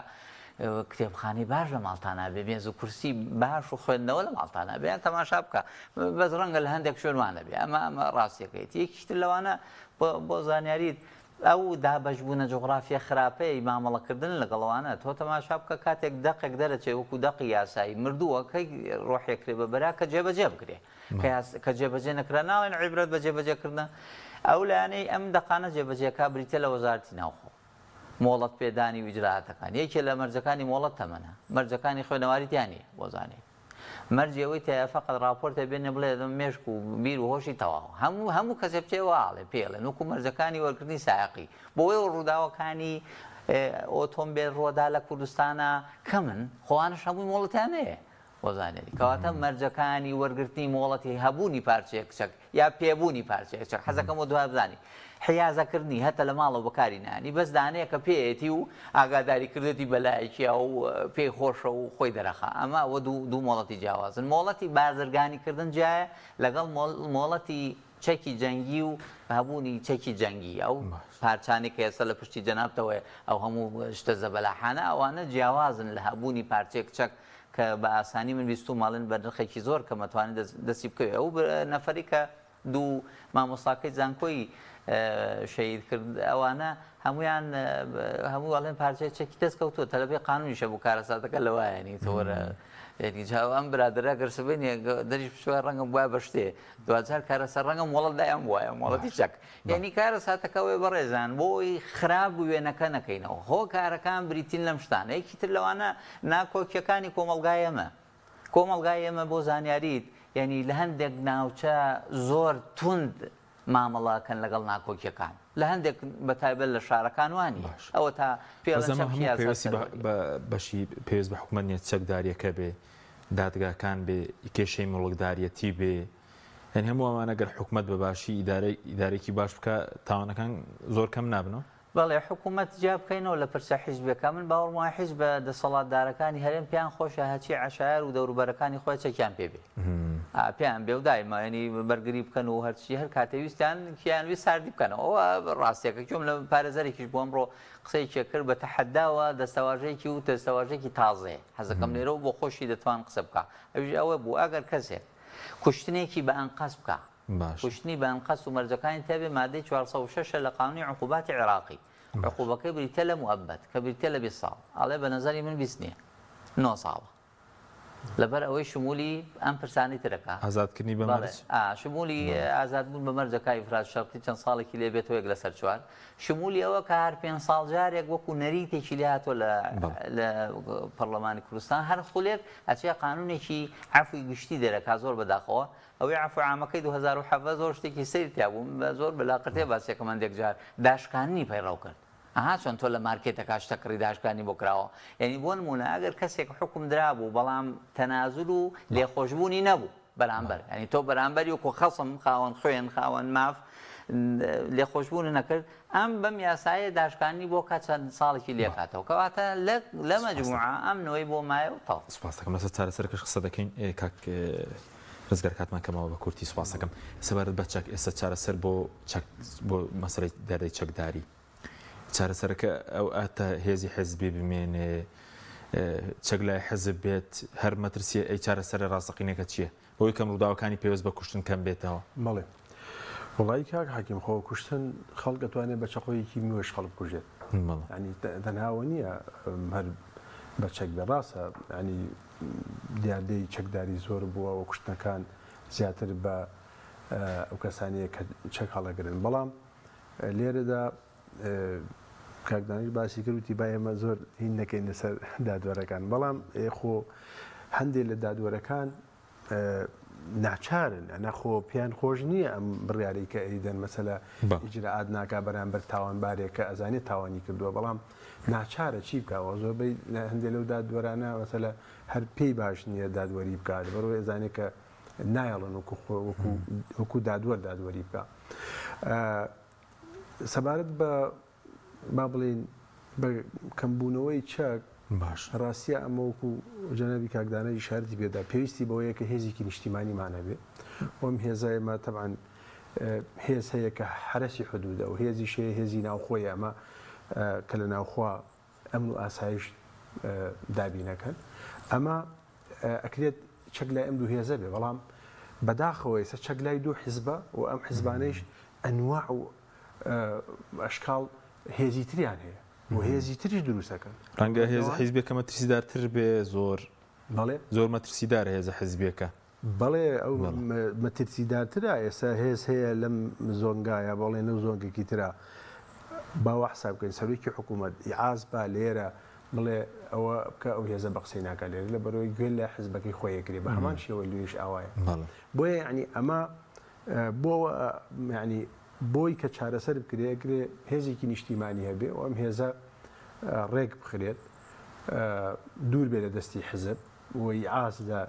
کتێبخانەی باش لە ماڵتا نابێ مێز و کورسی باش و خوێندنەوە لە ماڵتا نابێ یان تەماشا بکە بەس ڕەنگە لە هەندێک شوێن وانە بێ ئەمە ئەمە ڕاستیەکەیت یەکیتر لەوانە بۆ زانیاریت ئەو دابەشبوونە جوغرافیە خراپەی مامەڵەکردن لەگەڵ ئەوانە تۆ تەماشا بکە کاتێک دەقێک دەرەچێ وەکو دەقی یاسایی مردووە کەی ڕۆحێکرێ بە بەرا کە جێبەجێ بکرێ کە جێبەجێ نەکرا ناڵێن عیبرەت بە جێبەجێکردنە ئەو لایەنەی ئەم دەقانە جێبەجێکا بریتە لە وەزارەتی ناوخۆ مۆڵەت پێدانی و ئیجرائاتەکان یەکێ لە مەرجەکانی مۆڵەت تەمەنە مەرجەکانی خوێنەواری تیا نییە بۆ زانین مەرجی ئەوەی تایە فقط ڕاپۆرتێ بێنێ بڵێ مێشک و بیر و هۆشی تەواو هەموو هەموو کەسێ بچێ واڵێ پێڵێن وەکو مەرجەکانی وەرگرتنی سایەقی بۆیە ڕووداوەکانی ئۆتۆمبێل ڕۆدا لە کوردستانە کەمن خۆوانش هەمووی مۆڵەتیان هەیە بۆ زانیاری کەواتە مەرجەکانی وەرگرتنی مۆڵەتی هەبوونی پارچەیەک چەک یا پێبوونی پارچەیەک چەک حەزەکەم بۆ دوای بزانی حیازەکردنی هەتا لە ماڵەوە بەکاری نانی بەس دانەیە کە پێیەتی و ئاگاداری کردێتی بەلایەکیا و پێی خۆشە و خۆی دەرەخا ئەمە ئەوە دوو دوو مۆڵەتی جیاوازن مۆڵەتی بازرگانی کردن جیایە لەگەڵ مۆڵەتی چەکی جەنگی و هەبوونی چەکی جەنگی ئەو پارچانەی کە ئێستا لە پشتی جەنابتەوەیە ئەو هەموو شتە زەبەلاحانە ئەوانە جیاوازن لە هەبوونی پارچەیەک چەک کە بە ئاسانی من بیستوومە ئەڵێن بە نرخێکی زۆر کەم ئەتوانێت دەستی بکەوێت ئەو نەفەری کە دوو مامۆستاکەی زانکۆی شەهید کرد ئەوانە هەمویان هەموو ئەڵێن پارچەی چەکی دەست کەوتووە تەلەبەی قانونیشە بوو کارەساتەکە لەوایەنی تۆرە یعنی جا ئەم برادەرە گەر سبەینێ دەریش بچووە ڕەنگم وایە بە شتێ دواجار کارەسات ڕەنگە مۆڵەت دایان وایە مۆڵەتی چەک یعنی کارەساتەکە وێ بەڕێزان بۆی خراپ وێنەکە نەکەینەوە هۆکارەکان بریتین لەم شتانە یەکی تر لەوانە ناکۆکیەکانی کۆمەڵگای ئێمە کۆمەڵگای ئێمە بۆ زانیاریت یعنی لە هەندێک ناوچە زۆر توند مامەڵە کەن لەگەڵ ناکۆکیەکان لە هەندێک بە تایبەت لە شارەکان وانی ئەوە تا پێوەستی بە بەشی پێویست بە حکومەت نیە چەکداریەکە بێ دادگاکان بێ کێشەی موڵکداریەتی بێ یعنی هەموو ئەمانە گەر حکومەت بە باشی ئیدارەی ئیدارێکی باش بکە تاوانەکان زۆر کەم نابنەوە؟ بەڵێ حکوومەت جیا بکەینەوە لە پرسە حیزبیەکان من باوەڕم وایە حیزبە دەسەڵاتدارەکانی هەرێم پێیان خۆشە هەرچی عەشایەر و دەوروبەرەکانی خۆیان چەکیان پێ بێ پێیان بێ و دایمە ینی بەرگری بکەن و هەرچی هەر کاتێ ویستیان کیان ویست ساردی بکەنەوە ئەوە ڕاستیەکە گوێم لە پارێزەرێکیش بۆ ئەمڕۆ قسەیەکی کرد بە تەحەداوە دەستەواژەیەکی و دەستەواژەیەکی تازەیە حەزەکەم لێرەوە بۆ خۆشی دەتوان قسە بکا ئەویش ئەوە بوو ئەگەر کەسێک کوشتنێکی بە ئەنقەست بکا باش. کوشتنی بە ئەنقەست و مەرجەکانی تابێ مادەی 406 لە قانونی عقوباتی عێراقی عقوبەکەی بریتە لە موئەبەد کە بریتە لە 20 ساڵ ئەڵێ بە نەزەری من 20 نییە 9 ساڵە لەبەر ئەوەی شمولی ئەم پرسانەی ترەکە ئازادکردنی بە بەڵێ مەرج ئا شمولی ئازادبوون بە مەرجەکە ئیفراج شەرتی چەند ساڵێکی لێ بێتەوە یەک لەسەر چوار شمولی ئەوە کە هەر پێنج ساڵ جارێک وەکو نەریتێکی لێ هاتووە لە بەڵێ. لە پەرلەمانی کوردستان هەر خولێک ئەچێ قانونێکی عەفوی گشتی دەرەکا زۆر بەداخەوە ئەوەی عەفو عامەکەی 2017 زۆر شتێکی سەیر تیا بوو زۆر بە لاقرتێ باسیەکەم هەندێک جار داشکاندنی پەیڕەو کرد. ئەها چۆن تۆ لە مارکێتەکا شتە کڕی داشکانی بۆ کراوە یانی بۆ نمونە ئەگەر کەسێک حوکم درابوو بەڵام تەنازول و لێخۆشبوونی نەبوو بەرامبەر یانی تۆ بەرامبەری وەکو خەسم خاوەن خوێن خاوەن ماف لێخۆشبوون نەکرد ئەم بەم یاسایە داشکانی بۆ کە چەند ساڵێکی لێکاتەوە کەواتە لە مەجموعە ئەم نۆی بۆ مایە و تەواو. سوپاس دەکەم لەسەر چارەسەرەکەش قسە دەکەین کاک ڕزگار کاتمان کەمەوە بە کورتی سوپاس دەکەم سەبارەت بە چەک ئێستا چارەسەر بۆ چەک بۆ مەسەلەی دەردەی چەکداری چارەسەرەکە ئەو ئاتە هێزی حزبی بمێنێ چەک لای حزب بێت هەر مەترسیە ئەی چارەسەرە ڕاستەقینەکە چییە بۆی کەم ڕووداوەکانی پێوەست بە کوشتن کەم بێتەوە؟ بەڵێ وەڵایی کاک حەکیم خۆ کوشتن خەڵک ئەتوانێت بە چەقۆیەکی میوەش خەڵک بکوژێت ینی تەنها ئەوە نییە هەر بە چەک بێ ڕاستە ینی دیاردەی چەکداری زۆر بووە و کوشتنەکان زیاتر بە ئەو کەسانەیە کە چەک هەڵەگرن بەڵام لێرەدا کاک دانیش باسی کرد وتی با ئێمە زۆر هین نەکەین لەسەر دادوەرەکان بەڵام خۆ هەندێک لە دادوەرەکان ناچارن ئەە خۆ پێیان خۆش نییە ئەم بڕیارەی کە ئەیدەن مەسەلە ئیجرائات ناکا بەرامبەر تاوانبارێک کە ئەزانێت تاوانی کردووە بەڵام ناچارە چی بکەوە زۆربەی هەندێک لەو دادوەرانە مەسەلە هەر پێی باش نییە دادوەری بکات بەرەوەی ئەزانێت کە نایەڵن وەکو وەکو دادوەر دادوەری بکە سەبارەت بە با بڵێین بە کەمبوونەوەی چەک، باش. ڕاستیە ئەمە وەکو جەنابی کاک دانا ئیشارەتی پێدا پێویستی بەوەیە کە هێزێکی نیشتیمانیمان هەبێ و ئەم هێزە ئێمە تەبعەن هێز هەیە کە حەرەسی حدودە و هێزیش هەیە هێزی ناوخۆیە ئەمە کە لە ناوخوا ئەمن و ئاسایش دابینەکەن ئەمە ئەکرێت چەک لای ئەم دوو هێزە بێ بەڵام بەداخەوە ئێستا چەک لای دوو حزبە و ئەم حزبانەیش ئەنواع و ئەشکاڵ هێزی تریان هەیە و هێزی تریش دروستەکەن. ڕەنگە هێزە حیزبیەکە مەترسیدارتر بێ زۆر بەڵێ زۆر مەترسیدارە هێزە حیزبیەکە. بەڵێ ئەو مەترسیدارترە ئێستا هێز هەیە لەم زۆنگایە بەڵێ لەو زۆنگێکی ترە با وا حساب بکەین سەرۆکی حکوومەت ئیعاز با لێرە بڵێ ئەوە بکە ئەو هێزە بە قسەی ناکا لێرە لە بەرەوەی گوێ لە حزبەکەی خۆی ئەگرێ بە هەمان شێوە لێش ئاوایە بۆیە یعنی ئەمە بۆ یعنی بۆی کە چارەسەر بکرێ ئەکرێ هێزێکی نیشتیمانی هەبێ و ئەم هێزە ڕێک بخرێت دوور بێ لە دەستی حزب و ئیعاز لە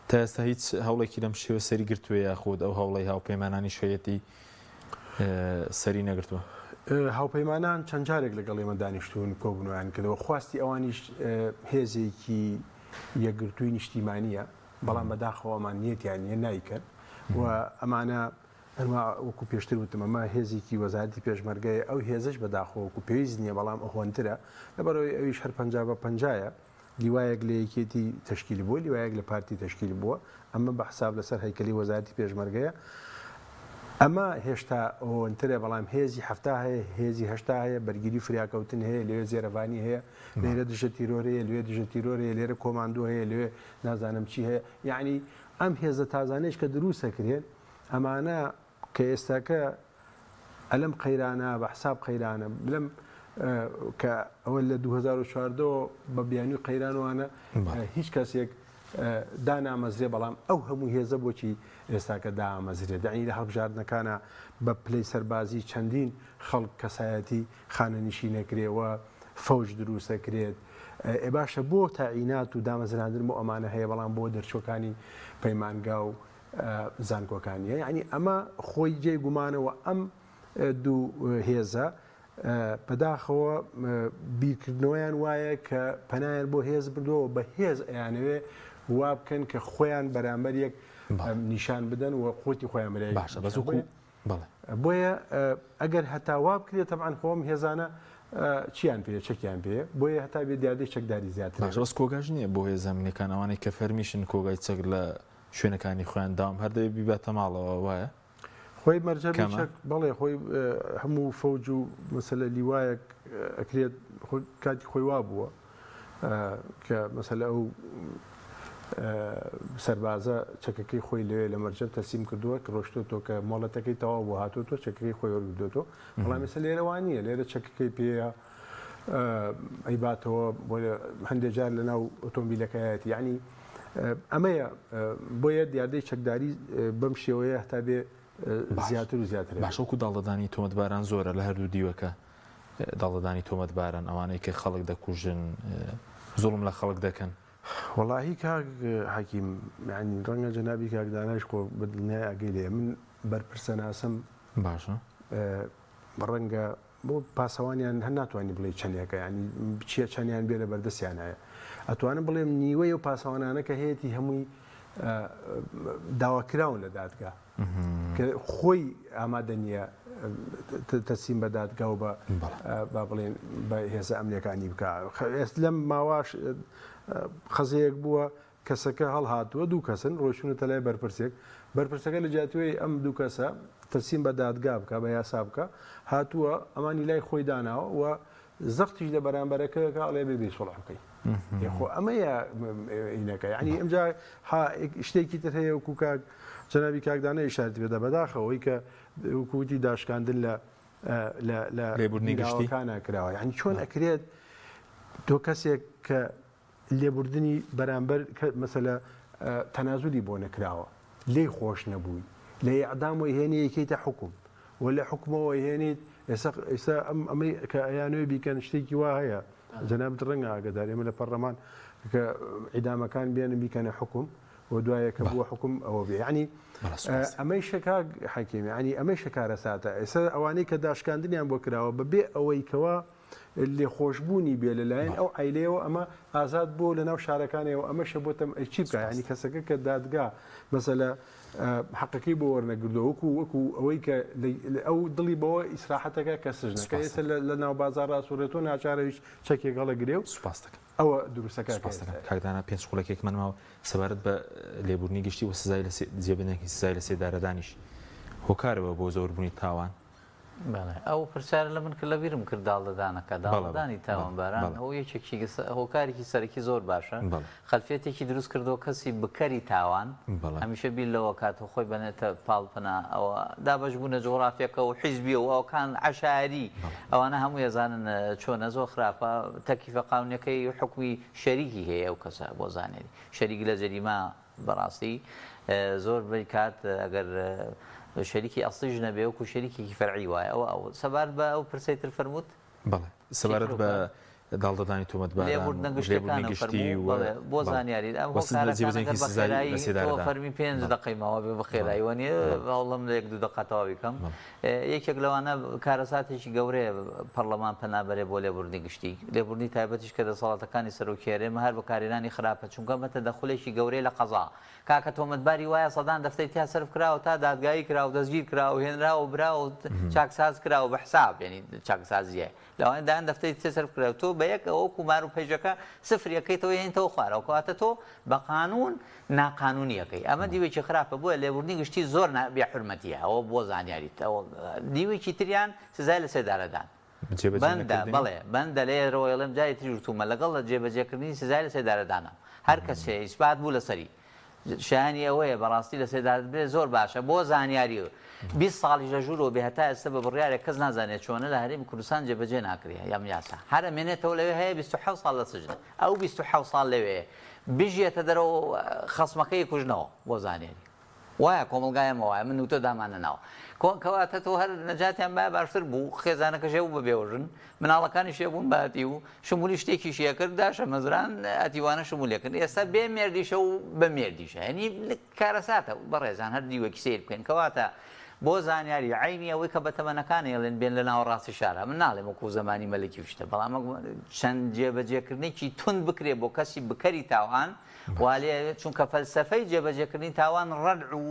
تا ئێستا هیچ هەوڵێکی لەم شێوە سەری گرتووە یاخود ئەو هەوڵەی هاوپەیمانانی شەیەتی سەری نەگرتووە؟ هاوپەیمانان چەند جارێک لەگەڵ ئێمە دانیشتوون کۆبوونەوەیان کردەوە خواستی ئەوانیش هێزێکی یەکگرتووی نیشتیمانییە بەڵام بەداخەوە ئەمان نیەتیان نییە نایکەن و ئەمانە هەروا وەکو پێشتر وتم ئەمە هێزێکی وەزارەتی پێشمەرگەیە ئەو هێزەش بەداخەوە وەکو پێویست نییە بەڵام ئەهۆنترە لەبەرئەوەی ئەویش هەر 50 بە پەنجایە لیوایەک لە یەکێتی تەشکیل بووە لیوایەک لە پارتی تەشکیل بووە ئەمە بە حساب لەسەر هەیکەلی وەزارەتی پێشمەرگەیە ئەمە هێشتا ئەوەنترە بەڵام هێزی حەفتا هەیە هێزی هەشتا هەیە بەرگری فریاکەوتن هەیە لەوێ زێرەڤانی هەیە لێرە دژە تیرۆر هەیە لەوێ دژە تیرۆر هەیە لێرە کۆماندۆ هەیە لەوێ نازانم چی هەیە یعنی ئەم هێزە تازانەیش کە دروستەکرێن ئەمانە کە ئێستاکە ئەلەم قەیرانە بە حساب قەیرانە لەم کە ئەوە لە 2014 بە بیانوی قەیرانوانە هیچ کەسێک دانامەزرێ بەڵام ئەو هەموو هێزە بۆچی ئێستاکە دامەزرێ دەعنی لە هەڵبژاردنەکانە بە پلەی سەربازی چەندین خەڵک کەسایەتی خانەنشینەکرێ و فەوج دروستەکرێت ئێ باشە بۆ تاعینات و دامەزراندن بۆ ئەمانە هەیە بەڵام بۆ دەرچوەکانی پەیمانگا و زانکۆکان نیە یعنی ئەمە خۆی جێی گومانەوە ئەم دوو هێزە بەداخەوە بیرکردنەوەیان وایە کە پەنایان بۆ هێز بردەوە بە هێز ئەیانەوێ وا بکەن کە خۆیان بەرامبەر یەک نیشان بدەن و قوتی خۆیان برای باشە بەس وەکو بەڵێ بۆیە ئەگەر هەتا وا بکرێت تەبعەن خۆم هێزانە چیان پێ چەکیان پێ بۆیە هەتا بێ دیاردەی چەکداری زیاتر باشە بەس کۆگاش نییە بۆ هێزە ئەمنیەکان ئەوانەی کە فەرمیشن کۆگای چەک لە شوێنەکانی خۆیان داوام هەر دەبێ بیباتە ماڵەوە وایە؟ خۆی مەرجەبی چەک بەڵێ خۆی هەموو فەوج و مەسەلە لیوایەک ئەکرێت کاتی خۆی وا بووە کە مەسەلە ئەو سەربازە چەکەکەی خۆی لەوێ لە مەرجەم تەسلیم کردووە کە ڕۆشتۆتەوە کە مۆڵەتەکەی تەواو بۆ هاتووە چەکەکەی خۆی وەرگرتووەتەوە بەڵام ئێستا لێرە وا نییە لێرە چەکەکەی پێیە ئەیباتەوە بۆ هەندێک جار لە ناو ئۆتۆمبیلەکەیەتی یعنی ئەمەیە بۆیە دیاردەی چەکداری بەم شێوەیە هەتا بێ زیاتر و زیاتر باشە وەکو داڵدەدانی تۆمەتباران زۆرە لە هەردوو دیوەکە. داڵدەدانی تۆمەتباران، ئەوانەی کە خەڵک دەکوژن، زوڵم لە خەڵک دەکەن؟ وەڵاهی کاک حەکیم یانی ڕەنگە جەنابی کاک دانایش خۆ بە دڵنیای ئاگەی لێیە من بەرپرسە ناسم باشە ڕەنگە بۆ پاسەوانیان هەر ناتوانانی بڵێ چەندێکە ینی چیە چەندیان بێ لە بەردەستیان هەیە ئەتوانم بڵێم نیوەی و پاسەوانانە کە هەیەی هەمووی داواکراون لە دادگا کە خۆی ئامادە نییە تەسلیم بە دادگا و بە با بڵێن بە هێزە ئەمنیەکانی بکە ئێست لەم ماواش خەزەیەک بووە کەسەکە هەڵهاتووە دوو کەسن ڕۆشتونەتە لای بەرپرسێک بەرپرسەکە لە جیاتوی ئەم دوو کەسە تەسلیم بە دادگا بکە بە یاسا بکە هاتووە ئەمانی لای خۆی داناوە و زەختیش لە بەرامبەرەکە کە ئەڵێ بێ بێ سوڵح بکەین خۆ ئەمەیە ئینەکە یعنی ئەمجا شتێکی تر هەیە وەکو کاک جەنابی کاکدانە ئیشارەتی پێدا بەداخەوەی کە وەکوتی داشکاندن لە لە لێبوردنی گشتی کراوە یعنی چۆن ئەکرێت تۆ کەسێک کە لێبوردنی بەرامبەر کە مەسەلە تەنازولی بۆ نەکراوە لێی خۆش نەبووی لە ئیعدام وەیهێنی ئەیکەیتە حوکم و لە حوکمەوە ئەیهێنیت ئێستا ئێستا ئەم ئەمەی کە ئەیانەوێ بیکەن شتێکی وا هەیە جەنابت ڕەنگە ئاگادار ئێمە لە پەرلەمان کە ئیدامەکان بێنن بیکەنە حوکم و دوایە کە بووە حوکم ئەوە بێ یعنی ئەمەی شکاک حەکیم یعنی ئەمەی شکارەساتە ئێستا ئەوانەی کە داشکاندنیان بۆ کراوە بەبێ ئەوەی کەوا لێخۆشبوونی بێ لەلایەن ئەو عەیلەیەوە ئەمە ئازاد بۆ لەناو شارەکانەوە ئەمەشە بۆتە ئەی چی بکە ینی کەسەکە کە دادگا مەسەلە حەقەکەی بۆ وەرنەگردەوە وەکو وەکو ئەوەی کە ئەو دڵی بەوە ئیسراحەتەکە کە سژنەکە ئێستا لە ناو بازار ڕاستوڕێتەوە ناچارە هیچ چەکێک هەڵەگرێ و سوپاس دەکەم ئەوە دروستەکە سوپاس دەکەم کاک دانا پێنج خولەکێکمان ماوە سەبارەت بە لێبوردنی گشتی و سزای لە جێبەجێکردنی سزای لەسێدارەدانیش هۆکارەوە بۆ زۆربوونی تاوان بەڵێ ئەو پرسیارە لە من کرد لە بیرم کرد داڵدەدانەکە داڵدەدانی تاوانباران ئەو یەکێکی هۆکارێکی سەرەکی زۆر باشە خەلفیەتێکی دروست کردەوە کەسی بکەری تاوان هەمیشە بیر لەوە کات و خۆی بەنێتە پاڵپنا ئەوە دابەش بوونە جۆغرافیەکە و حیزبی و ئەوکان عەشایەری ئەوانە هەموو ێزانن چۆنە زۆر خراپە تەکیفە قانونەکەی حکومی شەریکی هەیە ئەو کەسە بۆ زانێری شەریک لە جەریمە بەڕاستی زۆر بەی کات ئەگەر شەریکی ئەسڵیش نەبێ وەکو شەریکێکی فەرعی وایە ئەوە ئەو سەبارەت بە ئەو پرسەی تر فەرمووت؟ بەڵێ سەبارەت بە داڵدەدانی تۆمەتباران لێبوردنە لێبوردنی گشتیەکانە گشتی فەرموو و بەڵێ بۆ بەڵێ زانیاری ئەم و سز- هۆکارەکان جێبەجێکردنی ئەگەر بە سزای خێرایی تۆ لەسێدارەدان فەرمی پێنج بەڵێ دەقەی ماوە بێ بە بەڵێ خێرایی وەنیە بەڵێ هەوڵم لە یەک دوو دەقە تەواوی کەم بەڵێ یەکێک لەوانە کارەساتێکی گەورەیە پەڕلەمان پەنا بەرێ بۆ لێبوردنی گشتی، لێبوردنی تایبەتیش کە دەسەڵاتەکانی سەرۆکی هەرێمە هەر بەکارهێنانی خراپە چونکە ئەمە تەدەخولێکی گەورەیە لە قەزا. کاکە تۆمەتباری وایە سەدان دەفتەری تیا سەرف کراوە تا دادگایی کرا و دەستگیر کرا و هێنرا و برا و چاکساز کرا و بە حساب یەنی چاکسازییە لەوانەیە دەیان دەفتەری تێ سەرف کرا تۆ بە یەک ئەوە وەکو مار و پەیژەکە سفر یەکەیتەوە یەنیتەوە خوارەوە کەواتە تۆ بە قانون ناقانونی ئەکەی ئەمە دیوێکی خراپە بۆیە لێبوردنی گشتی زۆر نا بێ حورمەتیە ئەوە بۆ زانیاریت ئەوە دیوێکی تریان سزای لە سێدارەدان جێبەجێ بەندە نەکردنی بەڵێ بەندە لێرەوە ئەڵێم جاری تریش وتومە لەگەڵ لە جێبەجێکردنی سزای لە سێدارەدانم هەر کەسێ ئیسپات بوو لەسەری شایانی ئەوەیە بەڕاستی لە سێدارە بدرێت زۆر باشە بۆ زانیاری 20 ساڵیش لە ژوورەوە بێ هەتا ئێستا بە بڕیارێک کەس نازانێت چۆنە لە هەرێمی کوردستان جێبەجێ ناکرێ ئەم یاسا هەر ئەمێنێتەوە لەوێ هەیە 27 ساڵ لە سجنە ئەو 27 ساڵ لەوێ بژیەتە دەرەوە خەسمەکەی کوژنەوە بۆ زانیاری وایە کۆمەڵگای ئێمە وایە من و تۆ داماننەناوە کۆ کەواتە تۆ هەر نەجاتیان بایە باشتر بوو خێزانەکەش هەبوو بە بێوەژن مناڵەکانیش هەبوون بە هەتیو شمولی شتێکیشی ئەکرد داشە مەزران هەتیوانە شمولی ئەکرد ئێستا بێ مێردیشە و بە مێردیشە یعنی کارەساتە بەڕێزان هەر دیوەکی سەیر بکەین کەواتە بۆ زانیاری عەینی ئەوەی کە بەتەمەنەکان ئەیڵێن بێن لە ناوەڕاستی شارا من ناڵێم وەکو زەمانی مەلەکی و شتە بەڵام چەند جێبەجێکردنێکی توند بکرێ بۆ کەسی بکەری تاوان والێ چونکە فەلسەفەی جێبەجێکردنی تاوان ڕەدع و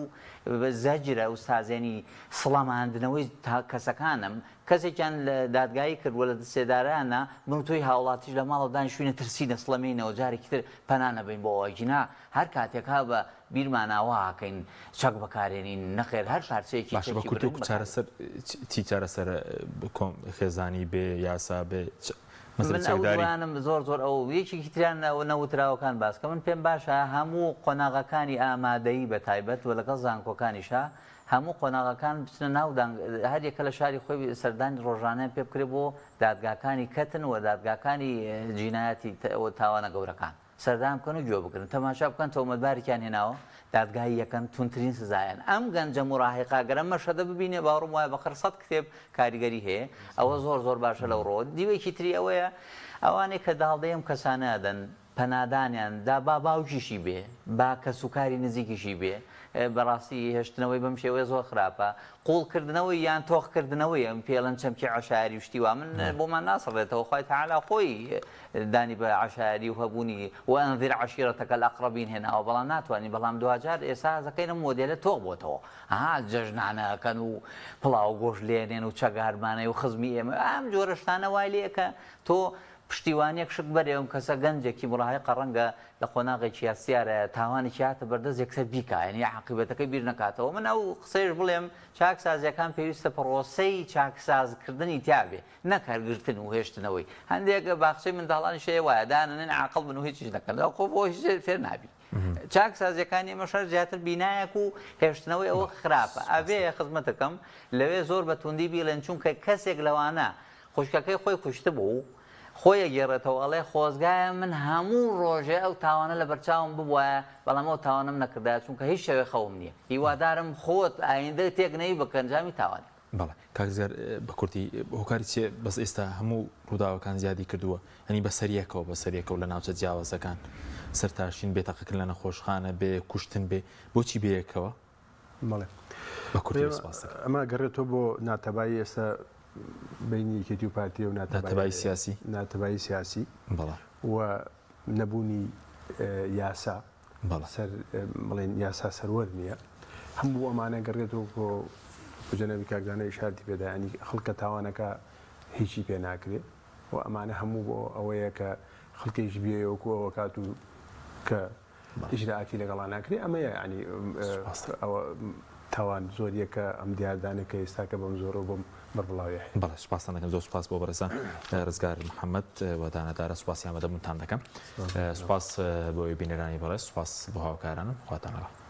زەجرە ئوستازێنی سڵەماندنەوەی کەسەکانم کەسێکیان لە دادگایی کرد وە لە سێدارەیان نا من و تۆی هاوڵاتیش لە ماڵەوە دانیشتوینە ترسینە سڵەمێینەوە جارێکی تر پەنا نەبەین بۆ ئەوە گینا هەر کاتێک ها بە بیرمانا واکەین چەک بەکارێنین نەخێر هەر پارچەیەکی باشە بە چەکی کورتی بڕین وەکو بەکارێنین. چارەسەر چی چارەسەرە کۆم خێزانی بێ یاسا بێ چ مەسەلە من ئەو چەکداری. دوانم زۆر زۆر ئەو یەکێکی تریان نەوتراوەکان باس کە من پێم باشە هەموو قۆناغەکانی ئامادەیی بە تایبەت و لەگەڵ زانکۆکانیشا هەموو قۆناغەکان بچنە ناو دانگ هەر یەکە لە شاری خۆی سەردانی ڕۆژانەیان پێ بکرێ بۆ دادگاکانی کەتن و دادگاکانی جینایەتی و تاوانە گەورەکان. سەردان بکەن و گوێ بگرن تەماشا بکەن تۆمەتبارێکیان هێناوە دادگایی یەکەن توندترین سزایان ئەم گەنجە موراهیقە گەر ئەم مەشهەدە ببینێ باوەڕم وایە بەقەر سەت کتێب کاریگەری هەیە ئەوە زۆر زۆر باشە لەو ڕووە دیوێکی تری ئەوەیە ئەوانەی کە داڵدەی ئەم کەسانە ئەدەن پەنادانیان دا با باوکیشی بێ با کەسوکاری نزیکیشی بێ بەڕاستی هێشتنەوەی بەم شێوەیە زۆر خراپە قوڵکردنەوەی یان تۆخکردنەوەی ئەم پێڵەن چەمکی عەشایەری و شتی وا من بۆمان ناسڕێتەوە خوای تەعالا خۆی دانی بە عەشایەری و هەبوونی وانذر عشیرتک الاقربین هێناوە بەڵام ناتوانین بەڵام دواجار ئێستا هەزەکەین ئەم مۆدێلە تۆخ بۆتەوە ها جەژنانە ئەکەن و پڵاو گۆشت لێنێن و چەگارمانەی و خزمی ئێمە ئەم جۆرە شتانە وای لێکە تۆ پشتیوانیەک شک بەرێ ئەم کەسە گەنجێکی مراهیقە ڕەنگە لە قۆناغێکی هەستیارە تاوانێکی هاتە بەردەست یەکسەر بیکا یانی عاقیبەتەکەی بیر نەکاتەوە من ئەو قسەیەش بڵێم چاکسازیەکان پێویستە پڕۆسەی چاکسازکردنی تیابێ نەک هەر گرتن و هێشتنەوەی هەندێک باخچەی منداڵانیش هەیە وایە دانەنێن عاقڵ بن و هیچیش نەکەن خۆ بۆ هیچ فێر نابی چاکسازیەکانی ئێمەش هەر زیاتر بینایەک و هێشتنەوەی ئەوە خراپە ئەبێ خزمەتەکەم لەوێ زۆر بە توندی بیڵێن چونکە کەسێک لەوانە خوشکەکەی خۆی کوشتبوو خۆی ئەگێڕێتەوە ئەڵێ خۆزگایە من هەموو ڕۆژێ ئەو تاوانە لەبەرچاوم ببوایە بەڵام ئەو تاوانەم نەکردایە چونکە هیچ شەوێ خەوم نییە هیوادارم خۆت ئایندە تێک نەی بە کەنجامی تاوانێک. بەڵێ کاک زیار بە کورتی هۆکاری چیە بەس ئێستا هەموو ڕووداوەکان زیادی کردووە یانی بەسەر یەکەوە بەسەر یەکەوە لە ناوچە جیاوازەکان سەرتاشین بێ تەقەکردن لە نەخۆشخانە بێ کوشتن بێ بۆچی بەیەکەوە؟ بەڵێ بە کورتی سپاس دەکەم. ئەمە گەڕێتەوە بۆ ناتەبایی ئێستا بینی یەکێتی و پارتی و ناتەبایی سیاسی ناتەبایی سیاسی بەڵێ و نەبوونی یاسا بەڵێ سەر بڵێن یاسا سەروەر نییە هەموو ئەمانە گەڕێتەوە بۆ جەنابی کاک دانا ئیشارەتی پێدا ینی خەڵکە تاوانەکە هیچی پێ ناکرێ و ئەمانە هەموو بۆ ئەوەیە کە خەڵکێکیش بێ وەکو ئەوە کات و کە ئیجرائاتی لەگەڵا ناکرێ ئەمەیە یانی ئەوە تاوان زۆریە کە ئەم دیاردانە کە ئێستاکە بەم زۆرە و بەم بەربڵاویە هەیە. بەڵێ سوپاستان دەکەم زۆر سوپاس بۆ بەڕێزان ڕزگار محەممەد و دانا دارا سوپاسی ئامادەبوونتان دەکەم سوپاس بۆ بینەرانی بەڕێز سوپاس بۆ هاوکارانم خواتان لەگەڵ.